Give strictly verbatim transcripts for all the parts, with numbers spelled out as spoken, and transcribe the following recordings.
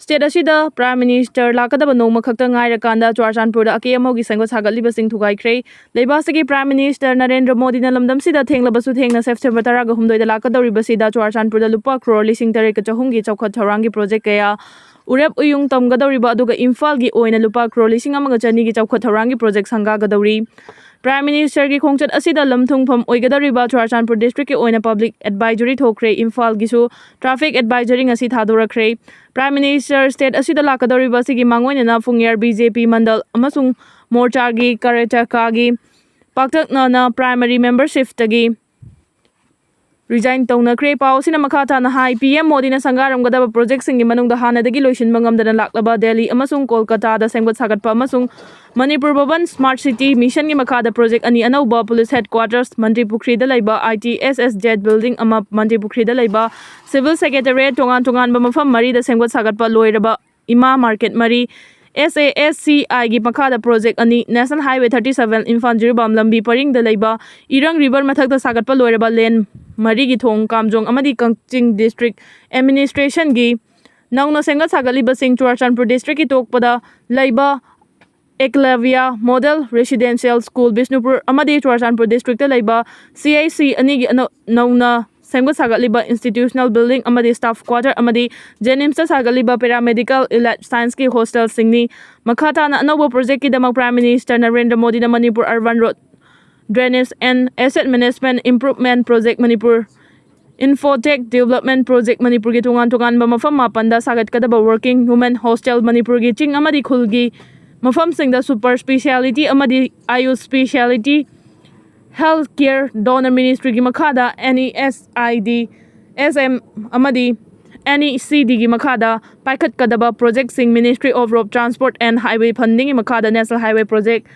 State ꯑꯁꯤꯗ Prime Minister ꯂꯥꯛꯀꯗꯕ ꯅꯣꯡꯃ ꯈꯛꯇ ꯉꯥꯏꯔꯀꯥꯟꯗ ꯆꯨꯔꯥꯆꯥꯟꯄꯨꯔꯗ ꯑꯀꯦ ꯑꯃꯧꯒꯤ ꯁꯦꯝꯒꯠ ꯁꯥꯒꯠꯂꯤꯕꯁꯤꯡ ꯊꯨꯒꯥꯏꯈ꯭ꯔꯦ꯫ ꯂꯩꯕꯥꯛ ꯑꯁꯤꯒꯤ Prime Minister ꯅꯔꯦꯟꯗ꯭ꯔ ꯃꯣꯗꯤꯅ ꯂꯝꯗꯝꯁꯤꯗ ꯊꯦꯡꯂꯕꯁꯨ ꯊꯦꯡꯅ September ꯇꯔꯥꯒ ꯍꯨꯝꯗꯣꯏꯗ ꯂꯥꯛꯀꯗꯧꯔꯤꯕꯁꯤꯗ ꯆꯨꯔꯥꯆꯥꯟꯄꯨꯔꯗ ꯂꯨꯄꯥ ꯀ꯭ꯔꯣꯔ ꯂꯤꯁꯤꯡ ꯇꯔꯦꯠꯀ ꯆꯍꯨꯝꯒꯤ ꯆꯥꯎꯈꯠ ꯊꯧꯔꯥꯡꯒꯤ project ꯀꯌꯥ ꯎꯔꯦꯞ ꯎꯌꯨꯡ ꯇꯝꯒꯗꯧꯔꯤꯕ, ꯑꯗꯨꯒ ꯏꯝꯐꯥꯜꯒꯤ ꯑꯣꯏꯅ ꯂꯨꯄꯥ ꯀ꯭ꯔꯣꯔ ꯂꯤꯁꯤꯡ ꯑꯃꯒ ꯆꯅꯤꯒꯤ ꯆꯥꯎꯈꯠ ꯊꯧꯔꯥꯡꯒꯤ project ꯁꯪꯒꯥꯒꯗꯧꯔꯤ꯫ Prime Ministerꯒꯤ ꯈꯣꯡꯆꯠ ꯑꯁꯤꯗ ꯂꯝ ꯊꯨꯡꯐꯝ ꯑꯣꯏꯒꯗꯧꯔꯤꯕ ꯆꯨꯔꯥꯆꯥꯟꯄꯨꯔ districtꯀꯤ ꯑꯣꯏꯅ public advisory ꯊꯣꯛꯈ꯭ꯔꯦ꯫ ꯏꯝꯐꯥꯜꯒꯤꯁꯨ traffic advisory ꯉꯁꯤ ꯊꯥꯗꯣꯔꯛꯈ꯭ꯔꯦ꯫ Prime Minister state ꯑꯁꯤꯗ ꯂꯥꯛꯀꯗꯧꯔꯤꯕ ꯑꯁꯤꯒꯤ ꯃꯥꯡꯑꯣꯏꯅꯅ ꯐꯨꯡꯌꯥꯔ BJP ꯃꯟꯗꯜ ꯑꯃꯁꯨꯡ ꯃꯣꯔꯆꯥꯒꯤ ꯀꯥꯔꯌꯀꯔꯇꯥꯒꯤ ꯄꯥꯛꯇꯛꯅꯅ primary membershipꯇꯒꯤ resign ꯇꯧꯅꯈ꯭ꯔꯦ꯫ ꯄꯥꯎ ꯑꯁꯤꯅ ꯃꯈꯥ ꯇꯥꯅ ꯍꯥꯏ, PM ꯃꯣꯗꯤꯅ ꯁꯪꯒꯥꯔꯝꯒꯗꯕ projectꯁꯤꯡꯒꯤ ꯃꯅꯨꯡꯗ ꯍꯥꯟꯅꯗꯒꯤ ꯂꯣꯏꯁꯤꯟꯕ ꯉꯝꯗꯅ ꯂꯥꯛꯂꯕ ꯗꯦꯜꯂꯤ ꯑꯃꯁꯨꯡ ꯀꯣꯜꯀꯇꯥꯗ ꯁꯦꯝꯒꯠ ꯁꯥꯒꯠꯄ ꯑꯃꯁꯨꯡ ꯃꯅꯤꯄꯨꯔ ꯚꯕꯟ Smart City Missionꯒꯤ ꯃꯈꯥꯗ project ꯑꯅꯤ ꯑꯅꯧꯕ, police headquarters ꯃꯟꯇ꯭ꯔꯤ ꯄꯨꯈ꯭ꯔꯤꯗ ꯂꯩꯕ ITSSZ building ꯑꯃ, ꯃꯟꯇ꯭ꯔꯤ ꯄꯨꯈ꯭ꯔꯤꯗ ꯂꯩꯕ civil secretariat, ꯇꯣꯉꯥꯟ ꯇꯣꯉꯥꯟꯕ ꯃꯐꯝ ꯃꯔꯤꯗ ꯁꯦꯝꯒꯠ ꯁꯥꯒꯠꯄ ꯂꯣꯏꯔꯕ ꯏꯃꯥ market ꯃꯔꯤ, SASCIꯒꯤ ꯃꯈꯥꯗ project ꯑꯅꯤ, National Highway thirty seven Imphal Jiribam ꯂꯝꯕꯤ ꯄꯔꯤꯡꯗ ꯂꯩꯕ ꯏꯔꯪ river ꯃꯊꯛꯇ ꯁꯥꯒꯠꯄ ꯂꯣꯏꯔꯕ lane ꯃꯔꯤꯒꯤ ꯊꯣꯡ, ꯀꯥꯝꯖꯣꯡ ꯑꯃꯗꯤ ꯀꯛꯆꯤꯡ district administrationꯒꯤ ꯅꯧꯅ ꯁꯦꯝꯒꯠ ꯁꯥꯒꯠꯂꯤꯕꯁꯤꯡ, ꯆꯨꯔꯥꯆꯥꯟꯄꯨꯔ districtꯀꯤ ꯇꯣꯛꯄꯗ ꯂꯩꯕ Eklavya Model Residential School, Bishnupur ꯑꯃꯗꯤ ꯆꯨꯔꯥꯆꯥꯟꯄꯨꯔ districtꯇ ꯂꯩꯕ CHC ꯑꯅꯤꯒꯤ ꯑꯅꯧ-, ꯅꯧꯅ ꯁꯦꯝꯒꯠ ꯁꯥꯒꯠꯂꯤꯕ institutional building ꯑꯃꯗꯤ staff quarter ꯑꯃꯗꯤ JNIMSꯇ ꯁꯥꯒꯠꯂꯤꯕ paramedical allied scienceꯀꯤ hostelꯁꯤꯡꯅꯤ꯫ ꯃꯈꯥ ꯇꯥꯅ ꯑꯅꯧꯕ projectꯀꯤꯗꯃꯛ Prime Minister ꯅꯔꯦꯟꯗ꯭ꯔ ꯃꯣꯗꯤꯅ Manipur Urban Road Drainage and Asset Management Improvement Project, Manipur Infotech Development Project, ꯃꯅꯤꯄꯨꯔꯒꯤ ꯇꯣꯉꯥꯟ ꯇꯣꯉꯥꯟꯕ ꯃꯐꯝ ꯃꯥꯄꯟꯗ ꯁꯥꯒꯠꯀꯗꯕ working women hostel, ꯃꯅꯤꯄꯨꯔꯒꯤ ꯆꯤꯡ ꯑꯃꯗꯤ ꯈꯨꯜꯒꯤ ꯃꯐꯝꯁꯤꯡꯗ super speciality ꯑꯃꯗꯤ Ayush speciality health care donor ministryꯒꯤ ꯃꯈꯥꯗ NESID, SM ꯑꯃꯗꯤ NECDꯒꯤ ꯃꯈꯥꯗ ꯄꯥꯏꯈꯠꯀꯗꯕ projectꯁꯤꯡ, Ministry of Road Transport and Highway fundingꯒꯤ ꯃꯈꯥꯗ National Highway Project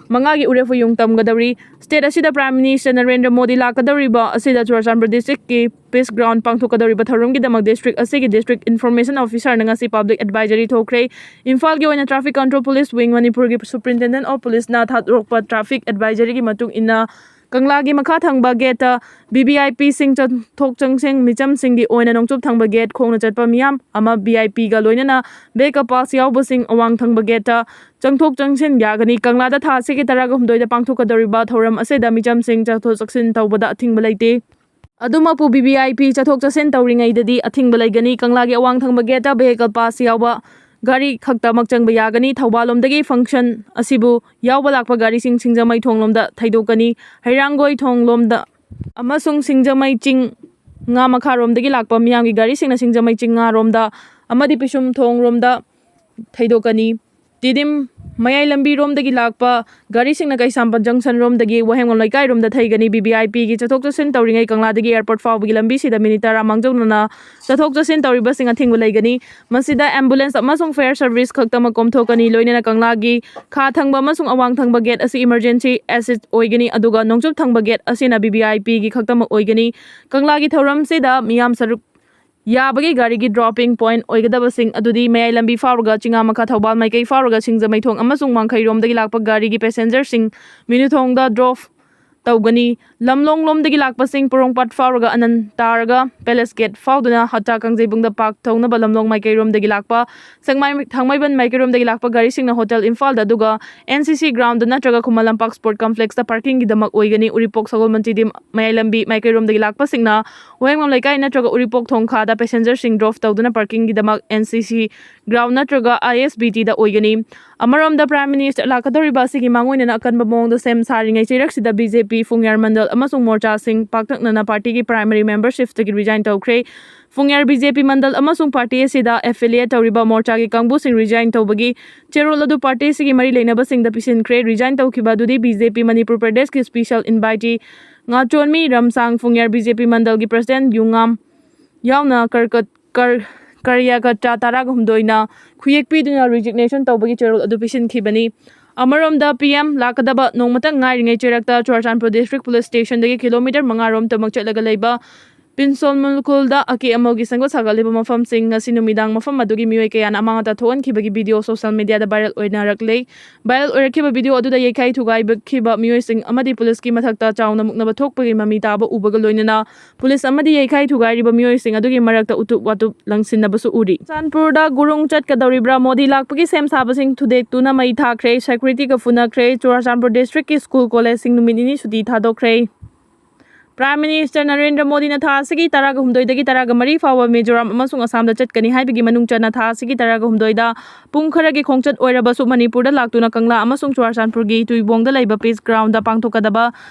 ꯃꯉꯥꯒꯤ ꯎꯔꯦꯞ ꯎꯌꯨꯡ ꯇꯝꯒꯗꯧꯔꯤ꯫ State ꯑꯁꯤꯗ Prime Minister ꯅꯔꯦꯟꯗ꯭ꯔ ꯃꯣꯗꯤ ꯂꯥꯛꯀꯗꯧꯔꯤꯕ ꯑꯁꯤꯗ ꯆꯨꯔꯥꯆꯥꯟꯄꯨꯔ districtꯀꯤ Peace Ground ꯄꯥꯡꯊꯣꯛꯀꯗꯧꯔꯤꯕ ꯊꯧꯔꯝꯒꯤꯗꯃꯛ district ꯑꯁꯤꯒꯤ district information officerꯅ ꯉꯁꯤ public advisory ꯊꯣꯛꯈ꯭ꯔꯦ꯫ ꯏꯝꯐꯥꯜꯒꯤ ꯑꯣꯏꯅ Traffic Control Police Wing, ꯃꯅꯤꯄꯨꯔꯒꯤ Superintendent of Policeꯅ ꯊꯥꯗꯣꯔꯛꯄ traffic advisoryꯒꯤ ꯃꯇꯨꯡ ꯏꯟꯅ, ꯀꯪꯂꯥꯒꯤ ꯃꯈꯥ ꯊꯪꯕ ꯒꯦꯠꯇ ꯚꯤ ꯚꯤ ꯑꯥꯏ ꯄꯤꯁꯤꯡ ꯆꯠꯊꯣꯛ ꯆꯪꯁꯤꯟ ꯃꯤꯆꯝꯁꯤꯡꯒꯤ ꯑꯣꯏꯅ ꯅꯣꯡꯆꯨꯞ ꯊꯪꯕ ꯒꯦꯠ ꯈꯣꯡꯅ ꯆꯠꯄ ꯃꯤꯌꯥꯝ ꯑꯃ, ꯚꯤ ꯑꯥꯏ ꯄꯤꯒ ꯂꯣꯏꯅꯅ vehicle pass ꯌꯥꯎꯕꯁꯤꯡ ꯑꯋꯥꯡ ꯊꯪꯕ ꯒꯦꯠꯇ ꯆꯪꯊꯣꯛ ꯆꯪꯁꯤꯟ ꯌꯥꯒꯅꯤ꯫ ꯀꯪꯂꯥꯗ ꯊꯥ ꯑꯁꯤꯒꯤ ꯇꯔꯥꯒ ꯍꯨꯝꯗꯣꯏꯗ ꯄꯥꯡꯊꯣꯛꯀꯗꯧꯔꯤꯕ ꯊꯧꯔꯝ ꯑꯁꯤꯗ ꯃꯤꯆꯝꯁꯤꯡ ꯆꯠꯊꯣꯛ ꯆꯠꯁꯤꯟ ꯇꯧꯕꯗ ꯑꯊꯤꯡꯕ ꯂꯩꯇꯦ꯫ ꯑꯗꯨꯃꯛꯄꯨ, ꯚꯤ ꯚꯤ ꯑꯥꯏ ꯄꯤ ꯆꯠꯊꯣꯛ ꯆꯠꯁꯤꯟ ꯇꯧꯔꯤꯉꯩꯗꯗꯤ ꯑꯊꯤꯡꯕ ꯂꯩꯒꯅꯤ꯫ ꯀꯪꯂꯥꯒꯤ ꯑꯋꯥꯡ ꯊꯪꯕ ꯒꯦꯠꯇ vehicle pass ꯌꯥꯎꯕ ꯒꯥꯔꯤ ꯈꯛꯇꯃꯛ ꯆꯪꯕ ꯌꯥꯒꯅꯤ꯫ ꯊꯧꯕꯥꯜ ꯂꯣꯝꯗꯒꯤ function ꯑꯁꯤꯕꯨ ꯌꯥꯎꯕ ꯂꯥꯛꯄ ꯒꯥꯔꯤꯁꯤꯡ ꯁꯤꯡꯖꯃꯩ ꯊꯣꯡꯂꯣꯝꯗ ꯊꯩꯗꯣꯛꯀꯅꯤ꯫ ꯍꯩꯔꯥꯡꯒꯣꯏ ꯊꯣꯡꯂꯣꯝꯗ ꯑꯃꯁꯨꯡ ꯁꯤꯡꯖꯃꯩ ꯆꯤꯡ ꯉꯥ ꯃꯈꯥꯔꯣꯝꯗꯒꯤ ꯂꯥꯛꯄ ꯃꯤꯌꯥꯝꯒꯤ ꯒꯥꯔꯤꯁꯤꯡꯅ ꯁꯤꯡꯖꯃꯩ ꯆꯤꯡ ꯉꯥꯔꯣꯝꯗ ꯑꯃꯗꯤ ꯄꯤꯁꯨꯝ ꯊꯣꯡꯂꯣꯝꯗ ꯊꯩꯗꯣꯛꯀꯅꯤ꯫ ꯇꯤꯗꯤꯝ ꯃꯌꯥꯏ ꯂꯝꯕꯤꯔꯣꯝꯗꯒꯤ ꯂꯥꯛꯄ ꯒꯥꯔꯤꯁꯤꯡꯅ ꯀꯩꯁꯥꯝꯄꯥꯠ junction ꯔꯣꯝꯗꯒꯤ ꯋꯥꯍꯦꯡꯕꯝ ꯂꯩꯀꯥꯏꯔꯣꯝꯗ ꯊꯩꯒꯅꯤ꯫ ꯚꯤ ꯚꯤ ꯑꯥꯏ ꯄꯤꯒꯤ ꯆꯠꯊꯣꯛ ꯆꯠꯁꯤꯟ ꯇꯧꯔꯤꯉꯩ ꯀꯪꯂꯥꯗꯒꯤ airport ꯐꯥꯎꯕꯒꯤ ꯂꯝꯕꯤꯁꯤꯗ minute ꯇꯔꯥ ꯃꯥꯡꯖꯧꯅꯅ ꯆꯠꯊꯣꯛ ꯆꯠꯁꯤꯟ ꯇꯧꯔꯤꯕꯁꯤꯡ ꯑꯊꯤꯡꯕ ꯂꯩꯒꯅꯤ꯫ ꯃꯁꯤꯗ ambulance ꯑꯃꯁꯨꯡ fire service ꯈꯛꯇꯃꯛ ꯀꯣꯝꯊꯣꯛꯀꯅꯤ꯫ ꯂꯣꯏꯅꯅ ꯀꯪꯂꯥꯒꯤ ꯈꯥ ꯊꯪꯕ ꯑꯃꯁꯨꯡ ꯑꯋꯥꯡ ꯊꯪꯕ gate ꯑꯁꯤ emergency exit ꯑꯣꯏꯒꯅꯤ, ꯑꯗꯨꯒ ꯅꯣꯡꯆꯨꯞ ꯊꯪꯕ gate ꯑꯁꯤꯅ ꯚꯤ ꯚꯤ ꯑꯥꯏ ꯄꯤꯒꯤ ꯈꯛꯇꯃꯛ ꯑꯣꯏꯒꯅꯤ꯫ ꯀꯪꯂꯥꯒꯤ ꯊꯧꯔꯝꯁꯤꯗ ꯃꯤꯌꯥꯝ ꯁꯔꯨꯛ ꯌꯥꯕꯒꯤ ꯒꯥꯔꯤꯒꯤ dropping point ꯑꯣꯏꯒꯗꯕꯁꯤꯡ ꯑꯗꯨꯗꯤ ꯃꯌꯥꯏ ꯂꯝꯕꯤ ꯐꯥꯎꯔꯒ ꯆꯤꯉꯥꯃꯈꯥ ꯊꯧꯕꯥꯜ ꯃꯥꯏꯀꯩ ꯐꯥꯎꯔꯒ ꯁꯤꯡꯖꯃꯩꯊꯣꯡ ꯑꯃꯁꯨꯡ ꯋꯥꯡꯈꯩꯔꯣꯝꯗꯒꯤ ꯂꯥꯛꯄ ꯒꯥꯔꯤꯒꯤ passengerꯁꯤꯡ ꯃꯤꯅꯨꯊꯣꯡꯗ drop ꯇꯧꯒꯅꯤ꯫ ꯂꯝꯂꯣꯡꯂꯣꯝꯗꯒꯤ ꯂꯥꯛꯄꯁꯤꯡ ꯄꯣꯔꯣꯝꯄꯥꯠ ꯐꯥꯎꯔꯒ ꯑꯅꯟ ꯇꯥꯔꯒ palace gate ꯐꯥꯎꯗꯨꯅ ꯍꯠꯇꯥ ꯀꯥꯡꯖꯩꯕꯨꯡꯗ park ꯇꯧꯅꯕ ꯂꯝꯂꯣꯡ ꯃꯥꯏꯀꯩꯔꯣꯝꯗꯒꯤ ꯂꯥꯛꯄ, ꯁꯦꯛꯃꯥꯏ ꯊꯥꯡꯃꯩꯕꯟ ꯃꯥꯏꯀꯩꯔꯣꯝꯗꯒꯤ ꯂꯥꯛꯄ ꯒꯥꯔꯤꯁꯤꯡꯅ hotel ꯏꯝꯐꯥꯜꯗ, ꯑꯗꯨꯒ ꯑꯦꯟ ꯁꯤ ꯁꯤ groundꯗ ꯅꯠꯇ꯭ꯔꯒ ꯈꯨꯃꯟ ꯂꯝꯄꯥꯛ sport complexꯇ parkingꯒꯤꯗꯃꯛ ꯑꯣꯏꯒꯅꯤ꯫ ꯎꯔꯤꯄꯣꯛ ꯁꯒꯣꯜꯕꯟ ꯇꯤꯗꯤꯝ ꯃꯌꯥꯏ ꯂꯝꯕꯤ ꯃꯥꯏꯀꯩꯔꯣꯝꯗꯒꯤ ꯂꯥꯛꯄꯁꯤꯡꯅ ꯋꯥꯍꯦꯡꯕꯝ ꯂꯩꯀꯥꯏ ꯅꯠꯇ꯭ꯔꯒ ꯎꯔꯤꯄꯣꯛ ꯊꯣꯡꯈꯥꯗ passengerꯁꯤꯡ drop ꯇꯧꯗꯨꯅ parkingꯒꯤꯗꯃꯛ ꯑꯦꯟ ꯁꯤ ꯁꯤ ground ꯅꯠꯇ꯭ꯔꯒ ꯑꯥꯏ ꯑꯦꯁ ꯕꯤ ꯇꯤꯗ ꯑꯣꯏꯒꯅꯤ꯫ ꯑꯃꯔꯣꯝꯗ, Prime Minister ꯂꯥꯛꯀꯗꯧꯔꯤꯕ ꯑꯁꯤꯒꯤ ꯃꯥꯡꯑꯣꯏꯅꯅ ꯑꯀꯟꯕ ꯃꯑꯣꯡꯗ ꯁꯦꯝ ꯁꯥꯔꯤꯉꯩ ꯆꯩꯔꯛꯁꯤꯗ ꯕꯤ ꯖꯦ ꯄꯤ ꯐꯨꯡꯌꯥꯔ ꯃꯟꯗꯜ ꯑꯃꯁꯨꯡ ꯃꯣꯔꯆꯥꯁꯤꯡ ꯄꯥꯛꯇꯛꯅꯅ partyꯒꯤ primary membershipꯇꯒꯤ resign ꯇꯧꯈ꯭ꯔꯦ꯫ ꯐꯨꯡꯌꯥꯔ ꯕꯤ ꯖꯦ ꯄꯤ ꯃꯟꯗꯜ ꯑꯃꯁꯨꯡ party ꯑꯁꯤꯗ affiliate ꯇꯧꯔꯤꯕ ꯃꯣꯔꯆꯥꯒꯤ ꯀꯥꯡꯕꯨꯁꯤꯡ resign ꯇꯧꯕꯒꯤ ꯆꯦꯔꯣꯜ ꯑꯗꯨ party ꯑꯁꯤꯒꯤ ꯃꯔꯤ ꯂꯩꯅꯕꯁꯤꯡꯗ ꯄꯤꯁꯤꯟꯈ꯭ꯔꯦ꯫ Resign ꯇꯧꯈꯤꯕ ꯑꯗꯨꯗꯤ ꯕꯤ ꯖꯦ ꯄꯤ ꯃꯅꯤꯄꯨꯔ ꯄ꯭ꯔꯗꯦꯁꯀꯤ special invitee ꯉꯥꯆꯣꯟꯃꯤ ꯔꯝꯁꯥꯡ, ꯐꯨꯡꯌꯥꯔ ꯕꯤ ꯖꯦ ꯄꯤ ꯃꯟꯗꯜꯒꯤ president ꯌꯨꯉꯥꯝ ꯌꯥꯎꯅ ꯀꯔꯀꯠ-, ꯀꯔ-, ꯀꯔꯌꯥꯀꯔꯇꯥ ꯇꯔꯥꯒ ꯍꯨꯝꯗꯣꯏꯅ ꯈꯨꯌꯦꯛ ꯄꯤꯗꯨꯅ resignation ꯇꯧꯕꯒꯤ ꯆꯦꯔꯣꯜ ꯑꯗꯨ ꯄꯤꯁꯤꯟꯈꯤꯕꯅꯤ꯫ ꯑꯃꯔꯣꯝꯗ, ꯄꯤ ꯑꯦꯝ ꯂꯥꯛꯀꯗꯕ ꯅꯣꯡꯃꯇꯪ ꯉꯥꯏꯔꯤꯉꯩ ꯆꯩꯔꯛꯇ ꯆꯨꯔꯆꯥꯟꯄꯨꯔ district police stationꯗꯒꯤ kilometre ꯃꯉꯥ ꯔꯣꯝ ꯇꯃꯛ ꯆꯠꯂꯒ ꯂꯩꯕ ꯄꯤꯟꯁꯣꯜ ꯃꯨꯜꯈꯨꯜꯗ ꯑꯀꯦ ꯑꯃꯧꯒꯤ ꯁꯦꯝꯒꯠ ꯁꯥꯒꯠꯂꯤꯕ ꯃꯐꯝꯁꯤꯡ꯫ ꯉꯁꯤ ꯅꯨꯃꯤꯗꯥꯡ ꯃꯐꯝ ꯑꯗꯨꯒꯤ ꯃꯤꯑꯣꯏ ꯀꯌꯥꯅ ꯑꯃꯥꯡ ꯑꯇꯥ ꯊꯣꯛꯍꯟꯈꯤꯕꯒꯤ ꯚꯤꯗꯤꯑꯣ ꯁꯣꯁꯤꯌꯦꯜ ꯃꯤꯗꯤꯌꯥꯗ ꯚꯥꯏꯔꯦꯜ ꯑꯣꯏꯅꯔꯛꯂꯦ꯫ ꯚꯥꯏꯔꯦꯜ ꯑꯣꯏꯔꯛꯈꯤꯕ ꯚꯤꯗꯤꯑꯣ ꯑꯗꯨꯗ ꯌꯩꯈꯥꯏ ꯊꯨꯒꯥꯏꯈꯤꯕ ꯃꯤꯑꯣꯏꯁꯤꯡ ꯑꯃꯗꯤ ꯄꯨꯂꯤꯁꯀꯤ ꯃꯊꯛꯇ ꯆꯥꯎꯅ ꯃꯨꯛꯅꯕ ꯊꯣꯛꯄꯒꯤ ꯃꯃꯤ ꯇꯥꯕ ꯎꯕꯒ ꯂꯣꯏꯅꯅ ꯄꯨꯂꯤꯁ ꯑꯃꯗꯤ ꯌꯩꯈꯥꯏ ꯊꯨꯒꯥꯏꯔꯤꯕ ꯃꯤꯑꯣꯏꯁꯤꯡ ꯑꯗꯨꯒꯤ ꯃꯔꯛꯇ ꯎꯇꯨꯞ ꯋꯥꯇꯨꯞ ꯂꯪꯁꯤꯟꯅꯕꯁꯨ ꯎꯔꯤ꯫ ꯆꯨꯔꯆꯥꯟꯄꯨꯔꯗ ꯒꯨꯔꯨꯡ ꯆꯠꯀꯗꯧꯔꯤꯕ꯭ꯔꯥ? ꯃꯣꯗꯤ ꯂꯥꯛꯄꯒꯤ ꯁꯦꯝ ꯁꯥꯕꯁꯤꯡ ꯊꯨꯗꯦꯛꯇꯨꯅ ꯃꯩ ꯊꯥꯈ꯭ꯔꯦ꯫ ꯁꯦꯀ꯭ꯌꯨꯔꯤꯇꯤꯒ ꯐꯨꯅꯈ꯭ꯔꯦ꯫ ꯆꯨꯔꯆꯥꯟꯄꯨꯔ ꯗꯤꯁꯇ꯭ꯔꯤꯛꯀꯤ ꯁ꯭ꯀꯨꯜ ꯀꯣꯂꯦꯖꯁꯤꯡ ꯅꯨꯃꯤꯠ ꯅꯤꯅꯤ ꯁꯨꯇꯤ ꯊꯥꯗꯣꯛꯈ꯭ꯔꯦ꯫ ꯄ꯭ꯔꯥꯏꯝ ꯃꯤꯅꯤꯁꯇꯔ ꯅꯔꯦꯟꯗ꯭ꯔ ꯃꯣꯗꯤꯅ ꯊꯥ ꯑꯁꯤꯒꯤ ꯇꯔꯥꯒ ꯍꯨꯝꯗꯣꯏꯗꯒꯤ ꯇꯔꯥꯒ ꯃꯔꯤ ꯐꯥꯎꯕ ꯃꯤꯖꯣꯔꯥꯝ ꯑꯃꯁꯨꯡ ꯑꯁꯥꯝꯗ ꯆꯠꯀꯅꯤ ꯍꯥꯏꯕꯒꯤ ꯃꯅꯨꯡ ꯆꯟꯅ ꯊꯥ ꯑꯁꯤꯒꯤ ꯇꯔꯥꯒ ꯍꯨꯝꯗꯣꯏꯗ ꯄꯨꯡ ꯈꯔꯒꯤ ꯈꯣꯡꯆꯠ ꯑꯣꯏꯔꯕꯁꯨ ꯃꯅꯤꯄꯨꯔꯗ ꯂꯥꯛꯇꯨꯅ ꯀꯪꯂꯥ ꯑꯃꯁꯨꯡ ꯆꯨꯔꯆꯥꯟꯄꯨꯔꯒꯤ ꯇꯨꯏꯕꯣꯡꯗ ꯂꯩꯕ ꯄꯤꯁ ꯒ꯭ꯔꯥꯎꯟꯗ ꯄꯥꯡꯊꯣꯛꯀꯗꯕ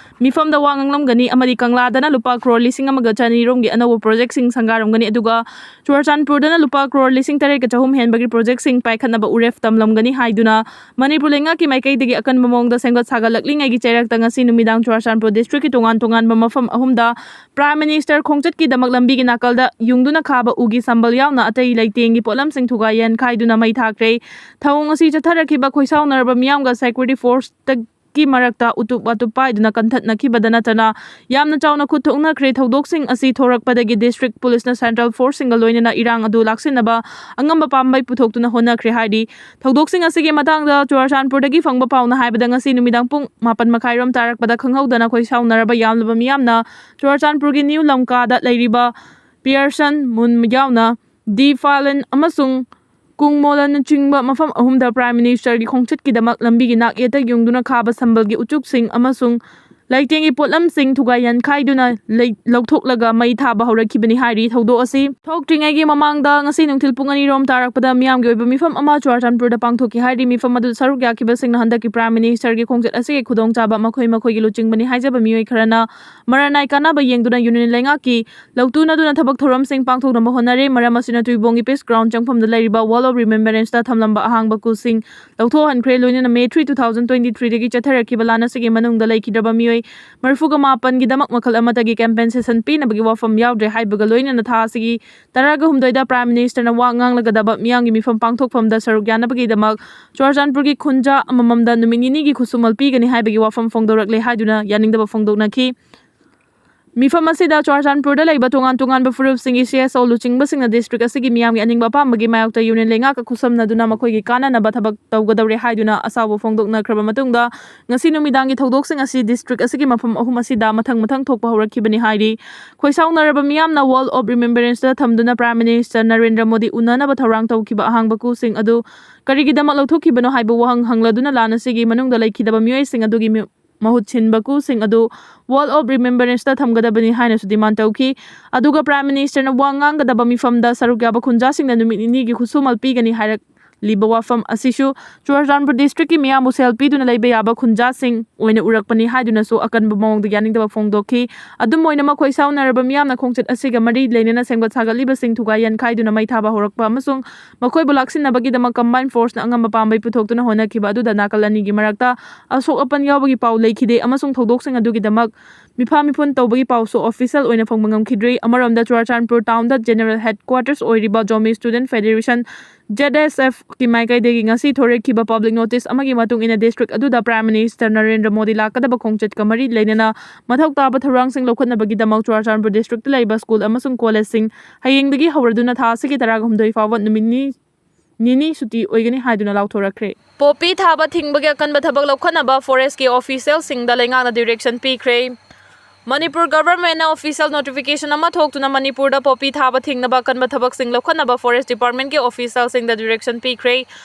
ꯃꯤꯐꯝꯗ ꯋꯥ ꯉꯥꯡꯂꯝꯒꯅꯤ ꯑꯃꯗꯤ ꯀꯪꯂꯥꯗꯅ ꯂꯨꯄꯥ ꯀ꯭ꯔꯣꯔ ꯂꯤꯁꯤꯡ ꯑꯃꯒ ꯆꯅꯤꯔꯣꯝꯒꯤ ꯑꯅꯧꯕ ꯄ꯭ꯔꯣꯖꯦꯛꯁꯤꯡ ꯁꯪꯒꯥꯔꯝꯒꯅꯤ, ꯑꯗꯨꯒ ꯆꯨꯔꯆꯥꯟꯄꯨꯔꯗꯅ ꯂꯨꯄꯥ ꯀ꯭ꯔꯣꯔ ꯂꯤꯁꯤꯡ ꯇꯔꯦꯠꯀ ꯆꯍꯨꯝ ꯍꯦꯟꯕꯒꯤ ꯄ꯭ꯔꯣꯖꯦꯛꯁꯤꯡ ꯄꯥꯏꯈꯠꯅꯕ ꯎꯔꯦꯞ ꯇꯝꯂꯝꯒꯅꯤ ꯍꯥꯏꯗꯨꯅ ꯃꯅꯤꯄꯨꯔ ꯂꯩꯉꯥꯛꯀꯤ ꯃꯥꯏꯀꯩꯗꯒꯤ ꯑꯀꯟꯕ ꯃꯑꯣꯡꯗ ꯁꯦꯝꯒꯠ ꯁꯥꯒꯠꯂꯛꯂꯤꯉꯩꯒꯤ ꯆꯩꯔꯛꯇ ꯉꯁꯤ ꯅꯨꯃꯤꯗꯥꯡ ꯆꯨꯔꯆꯥꯟꯄꯨꯔ ꯗꯤꯁꯇ꯭ꯔꯤꯛꯀꯤ ꯇꯣꯉꯥꯟ ꯇꯣꯉꯥꯟꯕ ꯃꯐꯝ ꯑꯍꯨꯝꯗ ꯄ꯭ꯔꯥꯏꯝ ꯃꯤꯅꯤꯁꯇꯔ ꯈꯣꯡꯆꯠꯀꯤꯗꯃꯛ ꯂꯝꯕꯤꯒꯤ ꯅꯥꯀꯜꯗ ꯌꯨꯡꯗꯨꯅ ꯈꯥꯕ ꯎꯒꯤ ꯁꯝꯕꯜ ꯌꯥꯎꯅ ꯑꯇꯩ ꯂꯩꯇꯦꯡꯒꯤ ꯄꯣꯠꯂꯝꯁꯤꯡ ꯊꯨꯒꯥꯏ ꯌꯥꯟꯈꯥꯏꯗꯨꯅ ꯃꯩ ꯊꯥꯈ꯭ꯔꯦ꯫ ꯊꯧꯑꯣꯡ ꯑꯁꯤ ꯆꯠꯊꯔꯛꯈꯤꯕ ꯈꯣꯏꯁꯥꯎꯅꯔꯕ ꯃꯤꯌꯥꯝꯒ ꯁꯦꯀ꯭ꯌꯨꯔꯤꯇꯤ ꯐꯣꯔꯁꯇ ꯀꯤ ꯃꯔꯛꯇ ꯎꯇꯨꯞ ꯋꯥꯇꯨꯞ ꯄꯥꯏꯗꯨꯅ ꯀꯟꯊꯠꯅꯈꯤꯕꯗ ꯅꯠꯇꯅ ꯌꯥꯝꯅ ꯆꯥꯎꯅ ꯈꯨꯠ ꯊꯣꯛꯅꯈ꯭ꯔꯦ꯫ ꯊꯧꯗꯣꯛꯁꯤꯡ ꯑꯁꯤ ꯊꯣꯔꯛꯄꯗꯒꯤ ꯗꯤꯁꯇ꯭ꯔꯤꯛ ꯄꯨꯂꯤꯁꯅ ꯁꯦꯟꯇ꯭ꯔꯦꯜ ꯐꯣꯔꯁꯁꯤꯡꯒ ꯂꯣꯏꯅꯅ ꯏꯔꯥꯡ ꯑꯗꯨ ꯂꯥꯛꯁꯤꯟꯅꯕ ꯑꯉꯝꯕ ꯄꯥꯝꯕꯩ ꯄꯨꯊꯣꯛꯇꯨꯅ ꯍꯣꯠꯅꯈ꯭ꯔꯦ ꯍꯥꯏꯔꯤ꯫ ꯊꯧꯗꯣꯛꯁꯤꯡ ꯑꯁꯤꯒꯤ ꯃꯇꯥꯡꯗ ꯆꯨꯔꯆꯥꯟꯄꯨꯔꯗꯒꯤ ꯐꯪꯕ ꯄꯥꯎꯅ ꯍꯥꯏꯕꯗ ꯉꯁꯤ ꯅꯨꯃꯤꯗꯥꯡ ꯄꯨꯡ ꯃꯥꯄꯟ ꯃꯈꯥꯏꯔꯣꯝ ꯇꯥꯔꯛꯄꯗ ꯈꯪꯍꯧꯗꯅ ꯈꯣꯏꯁꯥꯎꯅꯔꯕ ꯌꯥꯝꯂꯕ ꯃꯤꯌꯥꯝꯅ ꯆꯨꯔꯆꯥꯟꯄꯨꯔꯒꯤ ꯅ꯭ꯌꯨ ꯂꯝꯀꯥꯗ ꯂꯩꯔꯤꯕ ꯄꯤꯌꯔꯁꯟ ꯃꯨꯟ ꯌꯥꯎꯅ ꯗꯤ ꯐꯥꯂꯟ ꯑꯃꯁꯨꯡ ꯀꯨꯡꯃꯣꯂꯟꯅꯆꯤꯡꯕ ꯃꯐꯝ ꯑꯍꯨꯝꯗ ꯄ꯭ꯔꯥꯏꯝ ꯃꯤꯅꯤꯁꯇꯔꯒꯤ ꯈꯣꯡꯆꯠꯀꯤꯗꯃꯛ ꯂꯝꯕꯤꯒꯤ ꯅꯥꯛ ꯌꯦꯠꯇ ꯌꯨꯡꯗꯨꯅ ꯈꯥꯕ ꯁꯝꯕꯜꯒꯤ ꯎꯆꯨꯛꯁꯤꯡ ꯑꯃꯁꯨꯡ ꯂꯩꯇꯦꯡꯒꯤ ꯄꯣꯠꯂꯝꯁꯤꯡ ꯊꯨꯒꯥꯏ ꯌꯥꯟꯈꯥꯏꯗꯨꯅ ꯂꯩ-, ꯂꯧꯊꯣꯛꯂꯒ ꯃꯩ ꯊꯥꯕ ꯍꯧꯔꯛꯈꯤꯕꯅꯤ ꯍꯥꯏꯔꯤ꯫ ꯊꯧꯗꯣꯛ ꯑꯁꯤ ꯊꯣꯛꯇ꯭ꯔꯤꯉꯩꯒꯤ ꯃꯃꯥꯡꯗ ꯉꯁꯤ ꯅꯨꯡꯊꯤꯜ ꯄꯨꯡ ꯑꯅꯤꯔꯣꯝ ꯇꯥꯔꯛꯄꯗ ꯃꯤꯌꯥꯝꯒꯤ ꯑꯣꯏꯕ ꯃꯤꯐꯝ ꯑꯃ ꯆꯨꯔꯆꯥꯟꯄꯨꯔꯗ ꯄꯥꯡꯊꯣꯛꯈꯤ ꯍꯥꯏꯔꯤ꯫ ꯃꯤꯐꯝ ꯑꯗꯨꯗ ꯁꯔꯨꯛ ꯌꯥꯈꯤꯕꯁꯤꯡꯅ ꯍꯟꯗꯛꯀꯤ ꯄ꯭ꯔꯥꯏꯝ ꯃꯤꯅꯤꯁꯇꯔꯒꯤ ꯈꯣꯡꯆꯠ ꯑꯁꯤꯒꯤ ꯈꯨꯗꯣꯡꯆꯥꯕ ꯃꯈꯣꯏ ꯃꯈꯣꯏꯒꯤ ꯂꯨꯆꯤꯡꯕꯅꯤ ꯍꯥꯏꯖꯕ ꯃꯤꯑꯣꯏ ꯈꯔꯅ ꯃꯔꯥꯅꯥꯏ ꯀꯥꯟꯅꯕ ꯌꯦꯡꯗꯨꯅ ꯌꯨꯅꯤꯌꯟ ꯂꯩꯉꯥꯛꯀꯤ ꯂꯧꯇꯨꯅꯗꯨꯅ ꯊꯕꯛ ꯊꯧꯔꯝꯁꯤꯡ ꯄꯥꯡꯊꯣꯛꯅꯕ ꯍꯣꯠꯅꯔꯦ꯫ ꯃꯔꯝ ꯑꯁꯤꯅ ꯇꯨꯏꯕꯣꯡꯒꯤ ꯄꯤꯁ ꯒ꯭ꯔꯥꯎꯟ ꯆꯪꯐꯝꯗ ꯂꯩꯔꯤꯕ Wall of Remembrance ꯇ ꯊꯝꯂꯝꯕ ꯑꯍꯥꯡꯕ ꯀꯨꯁꯤꯡ ꯂꯧꯊꯣꯛꯍꯟꯈ꯭ꯔꯦ꯫ ꯂꯣꯏꯅꯅ May three, two thousand twenty three ꯗꯒꯤ ꯆꯠꯊꯔꯛꯈꯤꯕ ꯂꯥꯟ ꯑꯁꯤꯒꯤ ꯃꯅꯨꯡꯗ ꯂꯩꯈꯤꯗ꯭ꯔꯕ ꯃꯤꯑꯣꯏ ꯃꯔꯤꯐꯨꯒ ꯃꯥꯄꯟꯒꯤꯗꯃꯛ ꯃꯈꯜ ꯑꯃꯠꯇꯒꯤ ꯀꯝꯄꯦꯟꯁꯦꯁꯟ ꯄꯤꯅꯕꯒꯤ ꯋꯥꯐꯝ ꯌꯥꯎꯗ꯭ꯔꯦ ꯍꯥꯏꯕꯒ ꯂꯣꯏꯅꯅ ꯊꯥ ꯑꯁꯤꯒꯤ ꯇꯔꯥꯒ ꯍꯨꯝꯗꯣꯏꯗ ꯄ꯭ꯔꯥꯏꯝ ꯃꯤꯅꯤꯁꯇꯔꯅ ꯋꯥ ꯉꯥꯡꯂꯒꯗꯕ ꯃꯤꯌꯥꯝꯒꯤ ꯃꯤꯐꯝ ꯄꯥꯡꯊꯣꯛꯐꯝꯗ ꯁꯔꯨꯛ ꯌꯥꯅꯕꯒꯤꯗꯃꯛ ꯆꯨꯔꯆꯥꯟꯄꯨꯔꯒꯤ ꯈꯨꯟꯖꯥ ꯑꯃꯃꯝꯗ ꯅꯨꯃꯤꯠ ꯅꯤꯅꯤꯒꯤ ꯈꯨꯠꯁꯨꯃꯜ ꯄꯤꯒꯅꯤ ꯍꯥꯏꯕꯒꯤ ꯋꯥꯐꯝ ꯐꯣꯡꯗꯣꯔꯛꯂꯦ ꯍꯥꯏꯗꯨꯅ ꯌꯥꯅꯤꯡꯗꯕ ꯐꯣꯡꯗꯣꯛꯅꯈꯤ꯫ ꯃꯤꯐꯝ ꯑꯁꯤꯗ ꯆꯨꯔꯥꯆꯥꯟꯄꯨꯔꯗ ꯂꯩꯕ ꯇꯣꯉꯥꯟ ꯇꯣꯉꯥꯟꯕ ꯐꯨꯔꯨꯞꯁꯤꯡꯒꯤ ꯁꯤ ꯑꯦꯁ ꯑꯣ ꯂꯨꯆꯤꯡꯕꯁꯤꯡꯅ ꯗꯤꯁꯇ꯭ꯔꯤꯛ ꯑꯁꯤꯒꯤ ꯃꯤꯌꯥꯝꯒꯤ ꯑꯅꯤꯡꯕ ꯑꯄꯥꯝꯕꯒꯤ ꯃꯥꯌꯣꯛꯇ ꯌꯨꯅꯤꯌꯟ ꯂꯩꯉꯥꯛꯀ ꯈꯨꯠꯁꯝꯅꯗꯨꯅ ꯃꯈꯣꯏꯒꯤ ꯀꯥꯟꯅꯅꯕ ꯊꯕꯛ ꯇꯧꯒꯗꯧꯔꯦ ꯍꯥꯏꯗꯨꯅ ꯑꯁꯥꯎꯕ ꯐꯣꯡꯗꯣꯛꯅꯈ꯭ꯔꯕ ꯃꯇꯨꯡꯗ ꯉꯁꯤ ꯅꯨꯃꯤꯗꯥꯡꯒꯤ ꯊꯧꯗꯣꯛꯁꯤꯡ ꯑꯁꯤ ꯗꯤꯁꯇ꯭ꯔꯤꯛ ꯑꯁꯤꯒꯤ ꯃꯐꯝ ꯑꯍꯨꯝ ꯑꯁꯤꯗ ꯃꯊꯪ ꯃꯊꯪ ꯊꯣꯛꯄ ꯍꯧꯔꯛꯈꯤꯕꯅꯤ ꯍꯥꯏꯔꯤ꯫ ꯈꯣꯏꯁꯥꯎꯅꯔꯕ ꯃꯤꯌꯥꯝꯅ Wall of Remembrance ꯊꯝꯗꯨꯅ Prime Minister ꯅꯔꯦꯟꯗ꯭ꯔ ꯃꯣꯗꯤ ꯎꯅꯅꯕ ꯊꯧꯔꯥꯡ ꯇꯧꯈꯤꯕ ꯑꯍꯥꯡꯕ ꯀ꯭ꯌꯨꯁꯤꯡ ꯑꯗꯨ ꯀꯔꯤꯒꯤꯗꯃꯛ ꯂꯧꯊꯣꯛꯈꯤꯕꯅꯣ ꯍꯥꯏꯕ ꯋꯥꯍꯪ ꯍꯪꯂꯗꯨꯅ ꯂꯥꯟ ꯑꯁꯤꯒꯤ ꯃꯅꯨꯡꯗ ꯂꯩꯈꯤꯗꯕ ꯃꯤꯑꯣꯏꯁꯤꯡ ꯑꯗꯨꯒꯤ ꯃꯤ- ꯃꯍꯨꯠ ꯁꯤꯟꯕ ꯀ꯭ꯌꯨꯁꯤꯡ ꯑꯗꯨ Wall of Remembrance ꯊꯝꯒꯗꯕꯅꯤ ꯍꯥꯏꯅꯁꯨ ꯗꯤꯃꯥꯟ ꯇꯧꯈꯤ꯫ ꯑꯗꯨꯒ Prime Minister ꯅ ꯋꯥ ꯉꯥꯡꯒꯗꯕ ꯃꯤꯐꯝꯗ ꯁꯔꯨꯛ ꯌꯥꯕ ꯈꯨꯟꯖꯥꯁꯤꯡꯅ ꯅꯨꯃꯤꯠ ꯅꯤꯅꯤꯒꯤ ꯈꯨꯠꯁꯨꯃꯜ ꯄꯤꯒꯅꯤ ꯍꯥꯏꯔꯛꯂꯤꯕ ꯋꯥꯐꯝ ꯑꯁꯤꯁꯨ ꯆꯨꯔꯥꯆꯥꯟꯄꯨꯔ ꯗꯤꯁꯇ꯭ꯔꯤꯛꯀꯤ ꯃꯤꯌꯥꯝꯕꯨ ꯁꯦꯜ ꯄꯤꯗꯨꯅ ꯂꯩꯕ ꯌꯥꯕ ꯈꯨꯟꯖꯥꯁꯤꯡ ꯑꯣꯏꯅ ꯎꯔꯛꯄꯅꯤ ꯍꯥꯏꯗꯨꯅꯁꯨ ꯑꯀꯟꯕ ꯃꯑꯣꯡꯗ ꯌꯥꯅꯤꯡꯗꯕ ꯐꯣꯡꯗꯣꯛꯈꯤ꯫ ꯑꯗꯨꯝ ꯑꯣꯏꯅꯃꯛ ꯈꯣꯏꯁꯥꯎꯅꯔꯕ ꯃꯤꯌꯥꯝꯅ ꯈꯣꯡꯆꯠ ꯑꯁꯤꯒ ꯃꯔꯤ ꯂꯩꯅꯅ ꯁꯦꯝꯒꯠ ꯁꯥꯒꯠꯂꯤꯕꯁꯤꯡ ꯊꯨꯒꯥꯏ ꯌꯥꯟꯈꯥꯏꯗꯨꯅ ꯃꯩ ꯊꯥꯕ ꯍꯧꯔꯛꯄ ꯑꯃꯁꯨꯡ ꯃꯈꯣꯏꯕꯨ ꯂꯥꯛꯁꯤꯟꯅꯕꯒꯤꯗꯃꯛ Combined Force ꯅ ꯑꯉꯝꯕ ꯄꯥꯝꯕꯩ ꯄꯨꯊꯣꯛꯇꯨꯅ ꯍꯣꯠꯅꯈꯤꯕ ꯑꯗꯨꯗ ꯅꯥꯀꯜ ꯑꯅꯤꯒꯤ ꯃꯔꯛꯇ ꯑꯁꯣꯛ ꯑꯄꯟ ꯌꯥꯎꯕꯒꯤ ꯄꯥꯎ ꯂꯩꯈꯤꯗꯦ ꯑꯃꯁꯨꯡ ꯊꯧꯗꯣꯛꯁꯤꯡ ꯑꯗꯨꯒꯤꯗꯃꯛ ꯃꯤꯐꯥ ꯃꯤꯐꯨꯟ ꯇꯧꯕꯒꯤ ꯄꯥꯎꯁꯨ ꯑꯣꯐꯤꯁꯤꯌꯦꯜ ꯑꯣꯏꯅ ꯐꯪꯕ ꯉꯝꯈꯤꯗ꯭ꯔꯤ꯫ ꯑꯃꯔꯣꯝꯗ ꯆꯨꯔꯥꯆꯥꯟꯄꯨꯔ ꯇꯥꯎꯟꯗ ꯖꯦꯅꯔꯦꯜ ꯍꯦꯗꯀ꯭ꯋꯥꯇꯔꯁ ꯑꯣꯏꯔꯤꯕ ꯖꯣꯃꯤ ꯁ꯭ꯇꯨꯗꯦꯟꯠ ꯐꯦꯗꯦꯔꯦꯁꯟ, ꯖꯦꯗ ꯑꯦꯁ ꯑꯦꯐ ꯀꯤ ꯃꯥꯏꯀꯩꯗꯒꯤ ꯉꯁꯤ ꯊꯣꯔꯛꯈꯤꯕ ꯄꯕ꯭ꯂꯤꯛ ꯅꯣꯇꯤꯁ ꯑꯃꯒꯤ ꯃꯇꯨꯡ ꯏꯟꯅ ꯗꯤꯁꯇ꯭ꯔꯤꯛ ꯑꯗꯨꯗ Prime Minister ꯅꯔꯦꯟꯗ꯭ꯔ ꯃꯣꯗꯤ ꯂꯥꯛꯀꯗꯕ ꯈꯣꯡꯆꯠꯀ ꯃꯔꯤ ꯂꯩꯅꯅ ꯃꯊꯧ ꯇꯥꯕ ꯊꯧꯔꯥꯡꯁꯤꯡ ꯂꯧꯈꯠꯅꯕꯒꯤꯗꯃꯛ ꯆꯨꯔꯥꯆꯥꯟꯄꯨꯔ ꯗꯤꯁꯇ꯭ꯔꯤꯛꯇ ꯂꯩꯕ ꯁ꯭ꯀꯨꯜ ꯑꯃꯁꯨꯡ ꯀꯣꯂꯦꯖꯁꯤꯡ ꯍꯌꯦꯡꯗꯒꯤ ꯍꯧꯔꯗꯨꯅ ꯊꯥ ꯑꯁꯤꯒꯤ ꯇꯔꯥꯍꯨꯝꯗꯣꯏ ꯐꯥꯎꯕ ꯅꯨꯃꯤꯠ ꯅꯤ-, ꯅꯤꯅꯤ ꯁꯨꯇꯤ ꯑꯣꯏꯒꯅꯤ ꯍꯥꯏꯗꯨꯅ ꯂꯥꯎꯊꯣꯔꯛꯈ꯭ꯔꯦ꯫ ꯄꯣꯄꯤ ꯊꯥꯕ ꯊꯤꯡꯕꯒꯤ ꯑꯀꯟꯕ ꯊꯕꯛ ꯂꯧꯈꯠꯅꯕ ꯐꯣꯔꯦꯁ꯭ꯠꯀꯤ ꯑꯣꯐꯤꯁꯤꯌꯦꯜꯁꯤꯡꯗ ꯂꯩꯉꯥꯛꯅ ꯗꯤꯔꯦꯛꯁꯟ ꯄꯤꯈ꯭ꯔꯦ꯫ ꯃꯅꯤꯄꯨꯔ ꯒꯚꯔꯟꯃꯦꯟꯠꯅ ꯑꯣꯐꯤꯁꯤꯌꯦꯜ ꯅꯣꯇꯤꯐꯤꯀꯦꯁꯟ ꯑꯃ ꯊꯣꯛꯇꯨꯅ ꯃꯅꯤꯄꯨꯔꯗ ꯄꯣꯄꯤ ꯊꯥꯕ ꯊꯤꯡꯅꯕ ꯑꯀꯟꯕ ꯊꯕꯛꯁꯤꯡ ꯂꯧꯈꯠꯅꯕ ꯐꯣꯔꯦꯁ꯭ꯠ ꯗꯤꯄꯥꯔꯠꯃꯦꯟꯠꯀꯤ ꯑꯣꯐꯤꯁꯤꯌꯦꯜꯁꯤꯡꯗ ꯗꯤꯔꯦꯛꯁꯟ ꯄꯤꯈ꯭ꯔꯦ꯫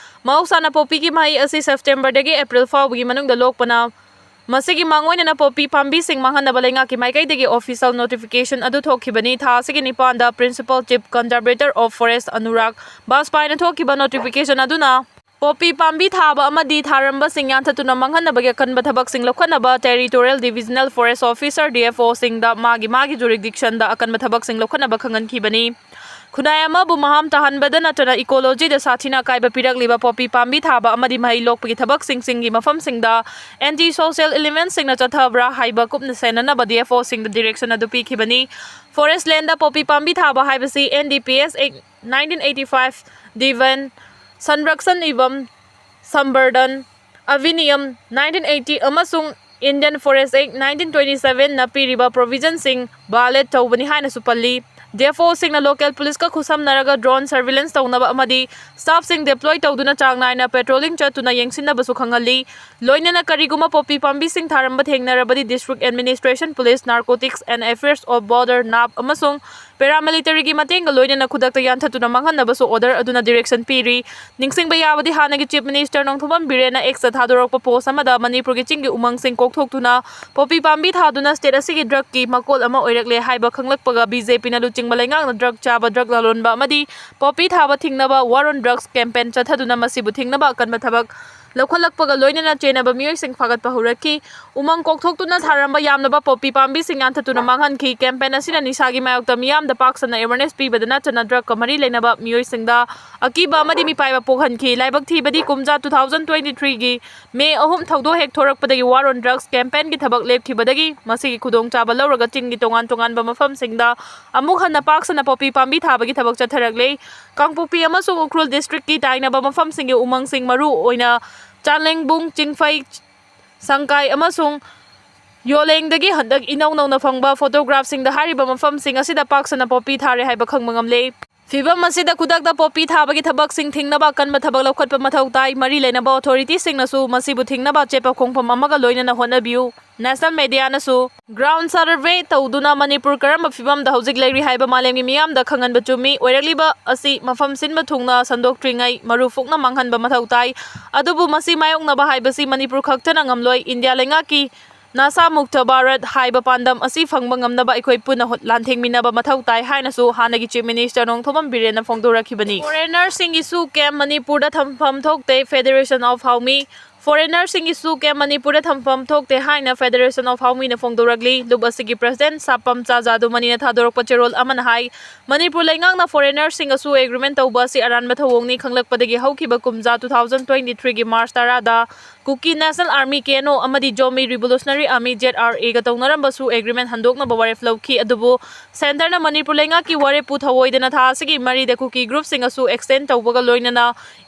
ꯃꯍꯧꯁꯥꯅ ꯄꯣꯄꯤꯒꯤ ꯃꯍꯩ ꯑꯁꯤ ꯁꯦꯞꯇꯦꯝꯕꯔꯗꯒꯤ ꯑꯦꯄ꯭ꯔꯤꯜ ꯐꯥꯎꯕꯒꯤ ꯃꯅꯨꯡꯗ ꯂꯣꯛꯄꯅ ꯃꯁꯤꯒꯤ ꯃꯥꯡꯑꯣꯏꯅꯅ ꯄꯣꯄꯤ ꯄꯥꯝꯕꯤꯁꯤꯡ ꯃꯥꯡꯍꯟꯅꯕ ꯂꯩꯉꯥꯛꯀꯤ ꯃꯥꯏꯀꯩꯗꯒꯤ ꯑꯣꯐꯤꯁꯤꯌꯦꯜ ꯅꯣꯇꯤꯐꯤꯀꯦꯁꯟ ꯑꯗꯨ ꯊꯣꯛꯈꯤꯕꯅꯤ꯫ ꯊꯥ ꯑꯁꯤꯒꯤ ꯅꯤꯄꯥꯟꯗ Principal Chief Conservator of Forest Anurag ꯕꯥꯖꯄꯥꯏꯅ ꯊꯣꯛꯈꯤꯕ ꯅꯣꯇꯤꯐꯤꯀꯦꯁꯟ ꯑꯗꯨꯅ ꯄꯣꯄꯤ ꯄꯥꯝꯕꯤ ꯊꯥꯕ ꯑꯃꯗꯤ ꯊꯥꯔꯝꯕꯁꯤꯡ ꯌꯥꯟꯊꯠꯇꯨꯅ ꯃꯥꯡꯍꯟꯅꯕꯒꯤ ꯑꯀꯟꯕ ꯊꯕꯛꯁꯤꯡ ꯂꯧꯈꯠꯅꯕ Territorial Divisional Forest Officer, D F O ꯁꯤꯡꯗ ꯃꯥꯒꯤ ꯃꯥꯒꯤ ꯖꯨꯔꯤꯗꯤꯛꯁꯟꯗ ꯑꯀꯟꯕ ꯊꯕꯛꯁꯤꯡ ꯂꯧꯈꯠꯅꯕ ꯈꯪꯍꯟꯈꯤꯕꯅꯤ꯫ ꯈꯨꯟꯅꯥꯏ ꯑꯃꯕꯨ ꯃꯍꯥꯝ ꯇꯥꯍꯟꯕꯗ ꯅꯠꯇꯅ ꯏꯀꯣꯂꯣꯖꯤꯗ ꯁꯥꯊꯤꯅ ꯑꯀꯥꯏꯕ ꯄꯤꯔꯛꯂꯤꯕ ꯄꯣꯄꯤ ꯄꯥꯝꯕꯤ ꯊꯥꯕ ꯑꯃꯗꯤ ꯃꯍꯩ ꯂꯣꯛꯄꯒꯤ ꯊꯕꯛꯁꯤꯡꯁꯤꯡꯒꯤ ꯃꯐꯝꯁꯤꯡꯗ ꯑꯦꯟꯇꯤ ꯁꯣꯁꯤꯌꯦꯜ ꯏꯂꯤꯃꯦꯟꯠꯁꯤꯡꯅ ꯆꯠꯊꯕ꯭ꯔꯥ ꯍꯥꯏꯕ ꯀꯨꯞꯅ ꯁꯦꯟꯅꯅꯕ D F O ꯁꯤꯡꯗ ꯗꯤꯔꯦꯛꯁꯟ ꯑꯗꯨ ꯄꯤꯈꯤꯕꯅꯤ꯫ ꯐꯣꯔꯦꯁ꯭ꯠ ꯂꯦꯟꯗ ꯄꯣꯄꯤ ꯄꯥꯝꯕꯤ ꯊꯥꯕ ꯍꯥꯏꯕꯁꯤ N D P S Act nineteen eighty five, ꯗꯤꯚꯟ ꯁꯟꯔꯛꯁꯟ ꯏꯚꯝ ꯁꯝꯕꯔꯗꯟ ꯑꯚꯤꯅꯤꯌꯝ nineteen eighty ꯑꯃꯁꯨꯡ Indian Forest Act nineteen twenty seven ꯅ ꯄꯤꯔꯤꯕ provision ꯁꯤꯡ violate ꯇꯧꯕꯅꯤ ꯍꯥꯏꯅꯁꯨ ꯄꯜꯂꯤ꯫ D F O ꯁꯤꯡꯅ local police ꯀ ꯈꯨꯠꯁꯝꯅꯔꯒ drone surveillance ꯇꯧꯅꯕ ꯑꯃꯗꯤ staff ꯁꯤꯡ deploy ꯇꯧꯗꯨꯅ ꯆꯥꯡ ꯅꯥꯏꯅ patrolling ꯆꯠꯇꯨꯅ ꯌꯦꯡꯁꯤꯟꯅꯕꯁꯨ ꯈꯪꯍꯜꯂꯤ꯫ ꯂꯣꯏꯅꯅ ꯀꯔꯤꯒꯨꯝꯕ poppy ꯄꯥꯝꯕꯤꯁꯤꯡ ꯊꯥꯔꯝꯕ ꯊꯦꯡꯅꯔꯕꯗꯤ District Administration Police, Narcotics and Affairs of Border, nab, ꯑꯃꯁꯨꯡ paramilitary ꯒꯤ ꯃꯇꯦꯡꯒ ꯂꯣꯏꯅꯅ ꯈꯨꯗꯛꯇ ꯌꯥꯟꯊꯠꯇꯨꯅ ꯃꯥꯡꯍꯟꯅꯕꯁꯨ order ꯑꯗꯨꯅ direction ꯄꯤꯔꯤ꯫ ꯅꯤꯡꯁꯤꯡꯕ ꯌꯥꯕꯗꯤ, ꯍꯥꯟꯅꯒꯤ Chief Minister ꯅꯣꯡꯊꯣꯝꯕꯝ ꯕꯤꯔꯦꯟꯅ X ꯇ ꯊꯥꯗꯣꯔꯛꯄ post ꯑꯃꯗ ꯃꯅꯤꯄꯨꯔꯒꯤ ꯆꯤꯡꯒꯤ ꯎꯃꯪꯁꯤꯡ ꯀꯣꯛꯊꯣꯛꯇꯨꯅ poppy ꯄꯥꯝꯕꯤ ꯊꯥꯗꯨꯅ state ꯑꯁꯤꯒꯤ drug ꯀꯤ ꯃꯀꯣꯜ ꯑꯃ ꯑꯣꯏꯔꯛꯂꯦ ꯍꯥꯏꯕ ꯈꯪꯂꯛꯄꯒ B J P ꯅ ꯂꯨꯆꯤꯡꯕ ꯂꯩꯉꯥꯛꯅ drug ꯆꯥꯕ, drug ꯂꯂꯣꯟꯕ ꯑꯃꯗꯤ poppy ꯊꯥꯕ ꯊꯤꯡꯅꯕ war on drugs campaign ꯆꯠꯊꯗꯨꯅ ꯃꯁꯤꯕꯨ ꯊꯤꯡꯅꯕ ꯑꯀꯟꯕ ꯊꯕꯛ ꯂꯧꯈꯠꯂꯛꯄꯒ ꯂꯣꯏꯅꯅ ꯆꯦꯟꯅꯕ ꯃꯤꯑꯣꯏꯁꯤꯡ ꯐꯥꯒꯠꯄ ꯍꯧꯔꯛꯈꯤ꯫ ꯎꯃꯪ ꯀꯣꯛꯊꯣꯛꯇꯨꯅ ꯊꯥꯔꯝꯕ ꯌꯥꯝꯂꯕ poppy ꯄꯥꯝꯕꯤꯁꯤꯡ ꯌꯥꯟꯊꯠꯇꯨꯅ ꯃꯥꯡꯍꯟꯈꯤ꯫ Campaign ꯑꯁꯤꯅ ꯅꯤꯁꯥꯒꯤ ꯃꯥꯌꯣꯛꯇ ꯃꯤꯌꯥꯝꯗ ꯄꯥꯛ ꯁꯟꯅ awareness ꯄꯤꯕꯗ ꯅꯠꯇꯅ drug ꯀ ꯃꯔꯤ ꯂꯩꯅꯕ ꯃꯤꯑꯣꯏꯁꯤꯡꯗ ꯑꯀꯤꯕ ꯑꯃꯗꯤ ꯃꯤꯄꯥꯏꯕ ꯄꯣꯛꯍꯟꯈꯤ꯫ ꯂꯥꯏꯕꯛ ꯊꯤꯕꯗꯤ, ꯀꯨꯝꯖꯥ two thousand twenty three ꯒꯤ May ꯑꯍꯨꯝ ꯊꯧꯗꯣꯛ ꯍꯦꯛ ꯊꯣꯔꯛꯄꯗꯒꯤ war on drugs campaign ꯒꯤ ꯊꯕꯛ ꯂꯦꯞꯈꯤꯕꯗꯒꯤ ꯃꯁꯤꯒꯤ ꯈꯨꯗꯣꯡꯆꯥꯕ ꯂꯧꯔꯒ ꯆꯤꯡꯒꯤ ꯇꯣꯉꯥꯟ ꯇꯣꯉꯥꯟꯕ ꯃꯐꯝꯁꯤꯡꯗ ꯑꯃꯨꯛ ꯍꯟꯅ ꯄꯥꯛ ꯁꯟꯅ poppy ꯄꯥꯝꯕꯤ ꯊꯥꯕꯒꯤ ꯊꯕꯛ ꯆꯠꯊꯔꯛꯂꯦ꯫ ꯀꯥꯡꯄꯣꯛꯄꯤ ꯑꯃꯁꯨꯡ ꯎꯈ꯭ꯔꯨꯜ district ꯀꯤ ꯇꯥꯏꯅꯕ ꯃꯐꯝꯁꯤꯡꯒꯤ ꯎꯃꯪꯁꯤꯡ, ꯃꯔꯨ ꯑꯣꯏꯅ ꯆꯥꯂꯦꯡꯕꯨꯡ, ꯆꯤꯡꯐꯩ, ꯁꯪꯀꯥꯏ ꯑꯃꯁꯨꯡ ꯌꯣꯂꯦꯡꯗꯒꯤ ꯍꯟꯗꯛ ꯏꯅꯧ ꯅꯧꯅ ꯐꯪꯕ photograph ꯁꯤꯡꯗ ꯍꯥꯏꯔꯤꯕ ꯃꯐꯝꯁꯤꯡ ꯑꯁꯤꯗ ꯄꯥꯛ ꯁꯟꯅ poppy ꯊꯥꯔꯦ ꯍꯥꯏꯕ ꯈꯪꯕ ꯉꯝꯂꯦ꯫ ꯐꯤꯚꯝ ꯑꯁꯤꯗ ꯈꯨꯗꯛꯇ poppy ꯊꯥꯕꯒꯤ ꯊꯕꯛꯁꯤꯡ ꯊꯤꯡꯅꯕ ꯑꯀꯟꯕ ꯊꯕꯛ ꯂꯧꯈꯠꯄ ꯃꯊꯧ ꯇꯥꯏ꯫ ꯃꯔꯤ ꯂꯩꯅꯕ authority ꯁꯤꯡꯅꯁꯨ ꯃꯁꯤꯕꯨ ꯊꯤꯡꯅꯕ ꯑꯆꯦꯠꯄ ꯈꯣꯡꯐꯝ ꯑꯃꯒ ꯂꯣꯏꯅꯅ ꯍꯣꯠꯅꯕꯤꯌꯨ꯫ National media ꯅꯁꯨ ground survey ꯇꯧꯗꯨꯅ ꯃꯅꯤꯄꯨꯔ ꯀꯔꯝꯕ ꯐꯤꯚꯝꯗ ꯍꯧꯖꯤꯛ ꯂꯩꯔꯤ ꯍꯥꯏꯕ ꯃꯥꯂꯦꯝꯒꯤ ꯃꯤꯌꯥꯝꯗ ꯈꯪꯍꯟꯕ ꯆꯨꯝꯃꯤ꯫ ꯑꯣꯏꯔꯛꯂꯤꯕ ꯑꯁꯤ ꯃꯐꯝ ꯁꯤꯟꯕ ꯊꯨꯡꯅ ꯁꯟꯗꯣꯛꯇ꯭ꯔꯤꯉꯩ ꯃꯔꯨ ꯐꯨꯛꯅ ꯃꯥꯡꯍꯟꯕ ꯃꯊꯧ ꯇꯥꯏ꯫ ꯑꯗꯨꯕꯨ ꯃꯁꯤ ꯃꯥꯌꯣꯛꯅꯕ ꯍꯥꯏꯕꯁꯤ ꯃꯅꯤꯄꯨꯔ ꯈꯛꯇꯅ ꯉꯝꯂꯣꯏ꯫ ꯏꯟꯗꯤꯌꯥ ꯂꯩꯉꯥꯛꯀꯤ ꯅꯁꯥ ꯃꯨꯛꯇ ꯚꯥꯔꯠ ꯍꯥꯏꯕ ꯄꯥꯟꯗꯝ ꯑꯁꯤ ꯐꯪꯕ ꯉꯝꯅꯕ ꯑꯩꯈꯣꯏ ꯄꯨꯟꯅ ꯍꯣꯠ-, ꯂꯥꯟꯊꯦꯡꯃꯤꯟꯅꯕ ꯃꯊꯧ ꯇꯥꯏ ꯍꯥꯏꯅꯁꯨ ꯍꯥꯟꯅꯒꯤ Chief Minister Nongthombam ꯕꯤꯔꯦꯟꯅ ꯐꯣꯡꯗꯣꯔꯛꯈꯤꯕꯅꯤ꯫ Foreigner ꯁꯤꯡꯒꯤꯁꯨ camp ꯃꯅꯤꯄꯨꯔꯗ ꯊꯝꯐꯝ ꯊꯣꯛꯇꯦ, Federation of Hawmi꯫ Foreigner ꯁꯤꯡꯒꯤꯁꯨ camp ꯃꯅꯤꯄꯨꯔꯗ ꯊꯝꯐꯝ ꯊꯣꯛꯇꯦ ꯍꯥꯏꯅ Federation of Hawmi ꯅ ꯐꯣꯡꯗꯣꯔꯛꯂꯤ꯫ ꯂꯨꯞ ꯑꯁꯤꯒꯤ President ꯁꯥꯄꯝꯆꯥ ꯖꯥꯗꯨꯃꯅꯤꯅ ꯊꯥꯗꯣꯔꯛꯄ ꯆꯦꯔꯣꯜ ꯑꯃꯅ ꯍꯥꯏ, ꯃꯅꯤꯄꯨꯔ ꯂꯩꯉꯥꯛꯅ foreigner ꯁꯤꯡꯒꯁꯨ agreement ꯇꯧꯕ ꯑꯁꯤ ꯑꯔꯥꯟꯕ ꯊꯧꯑꯣꯡꯅꯤ꯫ ꯈꯪꯂꯛꯄꯗꯒꯤ ꯍꯧꯈꯤꯕ ꯀꯨꯝꯖꯥ two thousand twenty three ꯒꯤ March ꯇꯔꯥꯗ Kuki National Army, K N O, ꯑꯃꯗꯤ Zomi Revolutionary Army, Z R A ꯒ ꯇꯧꯅꯔꯝꯕ ꯁꯨ ꯑꯦꯒ꯭ꯔꯤꯃꯦꯟ ꯍꯟꯗꯣꯛꯅꯕ ꯋꯥꯔꯦꯞ ꯂꯧꯈꯤ꯫ ꯑꯗꯨꯕꯨ ꯁꯦꯟꯇꯔꯅ ꯃꯅꯤꯄꯨꯔ ꯂꯩꯉꯥꯛꯀꯤ ꯋꯥꯔꯦꯞꯄꯨ ꯊꯧꯑꯣꯏꯗꯅ ꯊꯥ ꯑꯁꯤꯒꯤ ꯃꯔꯤꯗ ꯀꯨꯀꯤ ꯒ꯭ꯔꯨꯞꯁꯤꯡ ꯑꯁꯨ ꯑꯦꯛꯁꯇꯦꯟ ꯇꯧꯕꯒ ꯂꯣꯏꯅꯅ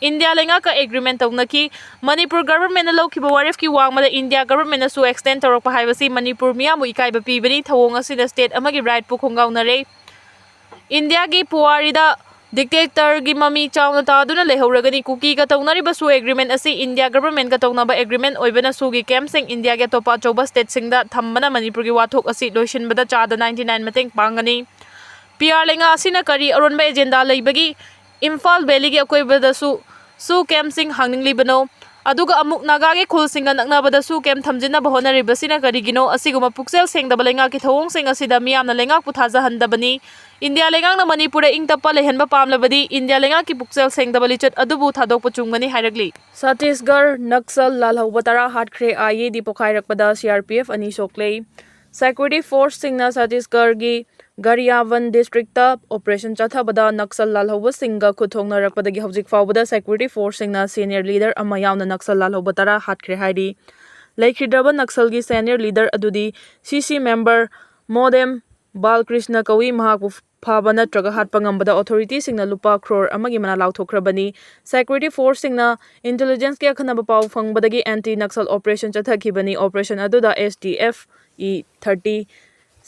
ꯏꯟꯗꯤꯌꯥ ꯂꯩꯉꯥꯛꯀ ꯑꯦꯒ꯭ꯔꯤꯃꯦꯟ ꯇꯧꯅꯈꯤ꯫ ꯃꯅꯤꯄꯨꯔ ꯒꯚꯔꯟꯃꯦꯟꯠꯅ ꯂꯧꯈꯤꯕ ꯋꯥꯔꯦꯞꯀꯤ ꯋꯥꯡꯃꯗ ꯏꯟꯗꯤꯌꯥ ꯒꯚꯔꯟꯃꯦꯟꯠꯅꯁꯨ ꯑꯦꯛꯁꯇꯦꯟ ꯇꯧꯔꯛꯄ ꯍꯥꯏꯕꯁꯤ ꯃꯅꯤꯄꯨꯔ ꯃꯤꯌꯥꯝꯕꯨ ꯏꯀꯥꯏꯕ ꯄꯤꯕꯅꯤ꯫ ꯊꯧꯑꯣꯡ ꯑꯁꯤꯅ ꯁ꯭ꯇꯦꯠ ꯑꯃꯒꯤ ꯔꯥꯏꯠꯄꯨ ꯈꯣꯡꯒꯥꯎꯅꯔꯦ꯫ ꯏꯟꯗꯤꯌꯥꯒꯤ ꯄꯨꯋꯥꯔꯤꯗ ꯗꯤꯛꯇꯦꯇꯔꯒꯤ ꯃꯃꯤ ꯆꯥꯎꯅ ꯇꯥꯗꯨꯅ ꯂꯩꯍꯧꯔꯒꯅꯤ꯫ ꯀꯨꯀꯤꯒ ꯇꯧꯅꯔꯤꯕ ꯁꯨ ꯑꯦꯒ꯭ꯔꯤꯃꯦꯟ ꯑꯁꯤ ꯏꯟꯗꯤꯌꯥ ꯒꯚꯔꯟꯃꯦꯟꯠꯀ ꯇꯧꯅꯕ ꯑꯦꯒ꯭ꯔꯤꯃꯦꯟ ꯑꯣꯏꯕꯅ ꯁꯨꯒꯤ ꯀꯦꯝꯞꯁꯤꯡ ꯏꯟꯗꯤꯌꯥꯒꯤ ꯑꯇꯣꯞꯄ ꯑꯆꯧꯕ ꯁ꯭ꯇꯦꯠꯁꯤꯡꯗ ꯊꯝꯕꯅ ꯃꯅꯤꯄꯨꯔꯒꯤ ꯋꯥꯊꯣꯛ ꯑꯁꯤ ꯂꯣꯏꯁꯤꯟꯕꯗ ꯆꯥꯗ ninety nine ꯃꯇꯦꯡ ꯄꯥꯡꯒꯅꯤ꯫ ꯄꯤ ꯑꯥꯔ ꯂꯩꯉꯥꯛ ꯑꯁꯤꯅ ꯀꯔꯤ ꯑꯔꯣꯟꯕ ꯑꯦꯖꯦꯟꯗꯥ ꯂꯩꯕꯒꯤ ꯏꯝꯐꯥꯜ ꯚꯦꯂꯤꯒꯤ ꯑꯀꯣꯏꯕꯗꯁꯨ ꯁꯨ ꯀꯦꯝꯞꯁꯤꯡ ꯍꯥꯡꯅꯤꯡꯂꯤꯕꯅꯣ? ꯑꯗꯨꯒ ꯑꯃꯨꯛ ꯅꯥꯒꯥꯒꯤ ꯈꯨꯜꯁꯤꯡꯒ ꯅꯛꯅꯕꯗ ꯁꯨ ꯀꯦꯝꯞ ꯊꯝꯖꯤꯟꯅꯕ ꯍꯣꯠꯅꯔꯤꯕꯁꯤꯅ ꯀꯔꯤꯒꯤꯅꯣ? ꯑꯁꯤꯒꯨꯝꯕ ꯄꯨꯛꯆꯦꯜ ꯁꯦꯡꯗꯕ ꯂꯩꯉꯥꯛꯀꯤ ꯊꯧꯑꯣꯡꯁꯤꯡ ꯑꯁꯤꯗ ꯃꯤꯌꯥꯝꯅ ꯂꯩꯉꯥꯛꯄꯨ ꯊꯥꯖꯍꯟꯗꯕꯅꯤ꯫ ꯏꯟꯗꯤꯌꯥ ꯂꯩꯉꯥꯛꯅ ꯃꯅꯤꯄꯨꯔꯗ ꯏꯪ ꯇꯞꯄ ꯂꯩꯍꯟꯕ ꯄꯥꯝꯂꯕꯗꯤ ꯏꯟꯗꯤꯌꯥ ꯂꯩꯉꯥꯛꯀꯤ ꯄꯨꯛꯆꯦꯜ ꯁꯦꯡꯗꯕ ꯂꯤꯆꯠ ꯑꯗꯨꯕꯨ ꯊꯥꯗꯣꯛꯄ ꯆꯨꯝꯒꯅꯤ ꯍꯥꯏꯔꯛꯂꯤ꯫ ꯁꯠꯇꯤꯁꯒꯔ ꯅꯛꯁꯜ ꯂꯥꯜꯍꯧꯕ ꯇꯔꯥ ꯍꯥꯠꯈ꯭ꯔꯦ, ꯑꯥꯏ ꯏ ꯗꯤ ꯄꯣꯈꯥꯏꯔꯛꯄꯗ ꯁꯤ ꯑꯥꯔ ꯄꯤ ꯑꯦꯐ ꯑꯅꯤ ꯁꯣꯛꯂꯦ꯫ ꯁꯦꯀ꯭ꯌꯨꯔꯤꯇꯤ ꯐꯣꯔꯁꯁꯤꯡꯅ ꯁꯠꯇꯤꯁꯒꯔꯒꯤ ꯒꯔꯤꯌꯥꯕꯟ ꯗꯤꯁꯇ꯭ꯔꯤꯛꯇ ꯑꯣꯄꯔꯦꯁꯟ ꯆꯠꯊꯕꯗ ꯅꯛꯁꯜ ꯂꯥꯜꯍꯧꯕꯁꯤꯡꯒ ꯈꯨꯠ ꯊꯣꯛꯅꯔꯛꯄꯗꯒꯤ ꯍꯧꯖꯤꯛ ꯐꯥꯎꯕꯗ ꯁꯦꯀ꯭ꯌꯨꯔꯤꯇꯤ ꯐꯣꯔꯁꯁꯤꯡꯅ ꯁꯦꯅꯤꯌꯔ ꯂꯤꯗꯔ ꯑꯃ ꯌꯥꯎꯅ ꯅꯛꯁꯜ ꯂꯥꯜꯍꯧꯕ ꯇꯔꯥ ꯍꯥꯠꯈ꯭ꯔꯦ ꯍꯥꯏꯔꯤ꯫ ꯂꯩꯈꯤꯗ꯭ꯔꯕ ꯅꯛꯁꯜꯒꯤ ꯁꯦꯅꯤꯌꯔ ꯂꯤꯗꯔ ꯑꯗꯨꯗꯤ ꯁꯤ ꯁꯤ ꯃꯦꯝꯕꯔ ꯃꯣꯗꯦꯝ ꯕꯥꯜꯀ꯭ꯔꯤꯁꯅ ꯀꯧꯏ꯫ ꯃꯍꯥꯛꯄꯨ ꯐꯥꯕ ꯅꯠꯇ꯭ꯔꯒ ꯍꯥꯠꯄ ꯉꯝꯕꯗ ꯑꯣꯊꯣꯔꯤꯇꯤꯁꯤꯡꯅ ꯂꯨꯄꯥ ꯀ꯭ꯔꯣꯔ ꯑꯃꯒꯤ ꯃꯅꯥ ꯂꯥꯎꯊꯣꯛꯈ꯭ꯔꯕꯅꯤ꯫ ꯁꯦꯀ꯭ꯌꯨꯔꯤꯇꯤ ꯐꯣꯔꯁꯁꯤꯡꯅ ꯏꯟꯇꯦꯂꯤꯖꯦꯟꯁꯀꯤ ꯑꯈꯟꯅꯕ ꯄꯥꯎ ꯐꯪꯕꯗꯒꯤ ꯑꯦꯟꯇꯤ ꯅꯛꯁꯜ ꯑꯣꯄꯔꯦꯁꯟ ꯆꯠꯊꯈꯤꯕꯅꯤ꯫ ꯑꯣꯄꯔꯦꯁꯟ ꯑꯗꯨꯗ ꯑꯦꯁ ꯇꯤ ꯑꯦꯐ ꯏ ꯊꯥꯔꯇꯤ,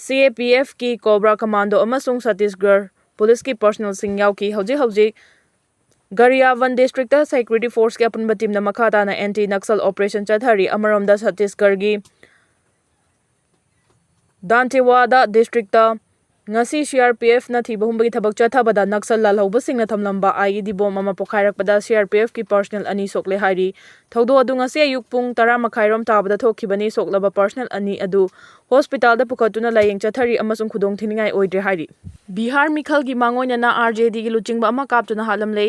ꯁꯤ ꯑꯦ ꯄꯤ ꯑꯦꯐꯀꯤ ꯀꯣꯕ꯭ꯔꯥ ꯀꯃꯥꯟꯗꯣ ꯑꯃꯁꯨꯡ ꯁꯠꯇꯤꯁꯒꯔ ꯄꯨꯂꯤꯁꯀꯤ ꯄꯔꯁꯅꯦꯜꯁꯤꯡ ꯌꯥꯎꯈꯤ꯫ ꯍꯧꯖꯤꯛ ꯍꯧꯖꯤꯛ ꯒꯔꯤꯌꯥꯕꯟ ꯗꯤꯁꯇ꯭ꯔꯤꯛꯇ ꯁꯦꯀ꯭ꯌꯨꯔꯤꯇꯤ ꯐꯣꯔꯁꯀꯤ ꯑꯄꯨꯟꯕ ꯇꯤꯝꯅ ꯃꯈꯥ ꯇꯥꯅ ꯑꯦꯟꯇꯤ ꯅꯛꯁꯜ ꯑꯣꯄꯔꯦꯁꯟ ꯆꯠꯊꯔꯤ꯫ ꯑꯃꯔꯣꯝꯗ ꯁꯠꯇꯤꯁꯒꯔꯒꯤ ꯗꯥꯟꯇꯦꯋꯥꯗꯥ ꯗꯤꯁꯇ꯭ꯔꯤꯛꯇ ꯉꯁꯤ ꯁꯤ ꯑꯥꯔ ꯄꯤ ꯑꯦꯐꯅ ꯊꯤꯕ ꯍꯨꯝꯕꯒꯤ ꯊꯕꯛ ꯆꯠꯊꯕꯗ ꯅꯛꯁꯜ ꯂꯥꯜꯍꯧꯕꯁꯤꯡꯅ ꯊꯝꯂꯝꯕ ꯑꯥꯏ ꯏ ꯗꯤ ꯕꯣꯝ ꯑꯃ ꯄꯣꯈꯥꯏꯔꯛꯄꯗ ꯁꯤ ꯑꯥꯔ ꯄꯤ ꯑꯦꯐꯀꯤ ꯄꯔꯁꯅꯦꯜ ꯑꯅꯤ ꯁꯣꯛꯂꯦ ꯍꯥꯏꯔꯤ꯫ ꯊꯧꯗꯣꯛ ꯑꯗꯨ ꯉꯁꯤ ꯑꯌꯨꯛ ꯄꯨꯡ ꯇꯔꯥ ꯃꯈꯥꯏꯔꯣꯝ ꯇꯥꯕꯗ ꯊꯣꯛꯈꯤꯕꯅꯤ꯫ ꯁꯣꯛꯂꯕ ꯄꯔꯁꯅꯦꯜ ꯑꯅꯤ ꯑꯗꯨ ꯍꯣꯁꯄꯤꯇꯥꯜꯗ ꯄꯨꯈꯠꯇꯨꯅ ꯂꯥꯌꯦꯡ ꯆꯠꯊꯔꯤ ꯑꯃꯁꯨꯡ ꯈꯨꯗꯣꯡ ꯊꯤꯅꯤꯡꯉꯥꯏ ꯑꯣꯏꯗ꯭ꯔꯦ ꯍꯥꯏꯔꯤ꯫ ꯕꯤꯍꯥꯔ ꯃꯤꯈꯜꯒꯤ ꯃꯥꯡꯑꯣꯏꯅꯅ ꯑꯥꯔ ꯖꯦ ꯗꯤꯒꯤ ꯂꯨꯆꯤꯡꯕ ꯑꯃ ꯀꯥꯞꯇꯨꯅ ꯍꯥꯠꯂꯝꯂꯦ꯫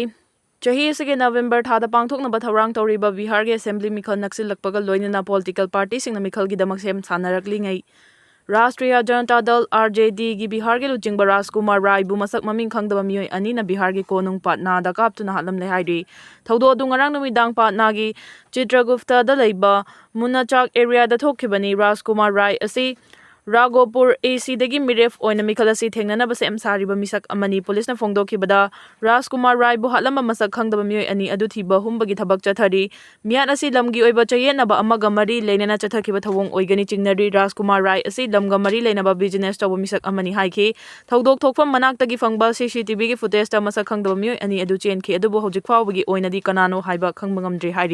ꯆꯍꯤ ꯑꯁꯤꯒꯤ ꯅꯕꯦꯝꯕꯔ ꯊꯥꯗ ꯄꯥꯡꯊꯣꯛꯅꯕ ꯊꯧꯔꯥꯡ ꯇꯧꯔꯤꯕ ꯕꯤꯍꯥꯔꯒꯤ ꯑꯦꯁꯦꯝꯕ꯭ꯂꯤ ꯃꯤꯈꯜ ꯅꯛꯁꯤꯜꯂꯛꯄꯒ ꯂꯣꯏꯅꯅ ꯄꯣꯂꯤꯇꯤꯀꯦꯜ ꯄꯥꯔꯇꯤꯁꯤꯡꯅ ꯃꯤꯈꯜꯒꯤꯗꯃꯛ ꯁꯦꯝ ꯁꯥꯅꯔꯛꯂꯤꯉꯩ, ꯔꯥꯁꯇ꯭ꯔꯤꯌꯥ ꯖꯅꯇꯥ ꯗꯜ, RJD, ꯒꯤ ꯕꯤꯍꯥꯔꯒꯤ ꯂꯨꯆꯤꯡꯕ ꯔꯥꯖꯀꯨꯃꯥꯔ ꯔꯥꯏꯕꯨ ꯃꯁꯛ ꯃꯃꯤꯡ ꯈꯪꯗꯕ ꯃꯤꯑꯣꯏ ꯑꯅꯤꯅ ꯕꯤꯍꯥꯔꯒꯤ ꯀꯣꯅꯨꯡ ꯄꯥꯠꯅꯥꯗ ꯀꯥꯞꯇꯨꯅ ꯍꯥꯠꯂꯝꯂꯦ ꯍꯥꯏꯔꯤ꯫ ꯊꯧꯗꯣꯛ ꯑꯗꯨ ꯉꯔꯥꯡ ꯅꯨꯃꯤꯗꯥꯡ ꯄꯥꯠꯅꯥꯒꯤ ꯆꯤꯇ꯭ꯔꯒꯨꯞꯇꯗ ꯂꯩꯕ ꯃꯨꯅꯥꯆꯥꯛ ꯑꯦꯔꯤꯌꯥꯗ ꯊꯣꯛꯈꯤꯕꯅꯤ꯫ ꯔꯥꯖꯀꯨꯃꯥꯔ ꯔꯥꯏ ꯑꯁꯤ ꯔꯥꯒꯣꯄꯨꯔ ACꯗꯒꯤ ꯃꯤꯔꯦꯞ ꯑꯣꯏꯅ ꯃꯤꯈꯜ ꯑꯁꯤ ꯊꯦꯡꯅꯅꯕ ꯁꯦꯝ ꯁꯥꯔꯤꯕ ꯃꯤꯁꯛ ꯑꯃꯅꯤ꯫ ꯄꯨꯂꯤꯁꯅ ꯐꯣꯡꯗꯣꯛꯈꯤꯕꯗ, ꯔꯥꯖꯀꯨꯃꯥꯔ ꯔꯥꯏꯕꯨ ꯍꯥꯠꯂꯝꯕ ꯃꯁꯛ ꯈꯪꯗꯕ ꯃꯤꯑꯣꯏ ꯑꯅꯤ ꯑꯗꯨ ꯊꯤꯕ ꯍꯨꯝꯕꯒꯤ ꯊꯕꯛ ꯆꯠꯊꯔꯤ꯫ ꯃꯤꯍꯥꯠ ꯑꯁꯤ ꯂꯝꯒꯤ ꯑꯣꯏꯕ ꯆꯌꯦꯠꯅꯕ ꯑꯃꯒ ꯃꯔꯤ ꯂꯩꯅꯅ ꯆꯠꯊꯈꯤꯕ ꯊꯧꯑꯣꯡ ꯑꯣꯏꯒꯅꯤ ꯆꯤꯡꯅꯔꯤ꯫ ꯔꯥꯖꯀꯨꯃꯥꯔ ꯔꯥꯏ ꯑꯁꯤ ꯂꯝꯒ ꯃꯔꯤ ꯂꯩꯅꯕ ꯕꯤꯖꯤꯅꯦꯁ ꯇꯧꯕ ꯃꯤꯁꯛ ꯑꯃꯅꯤ ꯍꯥꯏꯈꯤ꯫ ꯊꯧꯗꯣꯛ ꯊꯣꯛꯐꯝ ꯃꯅꯥꯛꯇꯒꯤ ꯐꯪꯕ CCTVꯒꯤ ꯐꯨꯇꯦꯖꯇ ꯃꯁꯛ ꯈꯪꯗꯕ ꯃꯤꯑꯣꯏ ꯑꯅꯤ ꯑꯗꯨ ꯆꯦꯟꯈꯤ, ꯑꯗꯨꯕꯨ ꯍꯧꯖꯤꯛ ꯐꯥꯎꯕꯒꯤ ꯑꯣꯏꯅꯗꯤ ꯀꯅꯥꯅꯣ ꯍꯥꯏꯕ ꯈꯪꯕ ꯉꯝꯗ꯭ꯔꯤ ꯍꯥꯏꯔꯤ꯫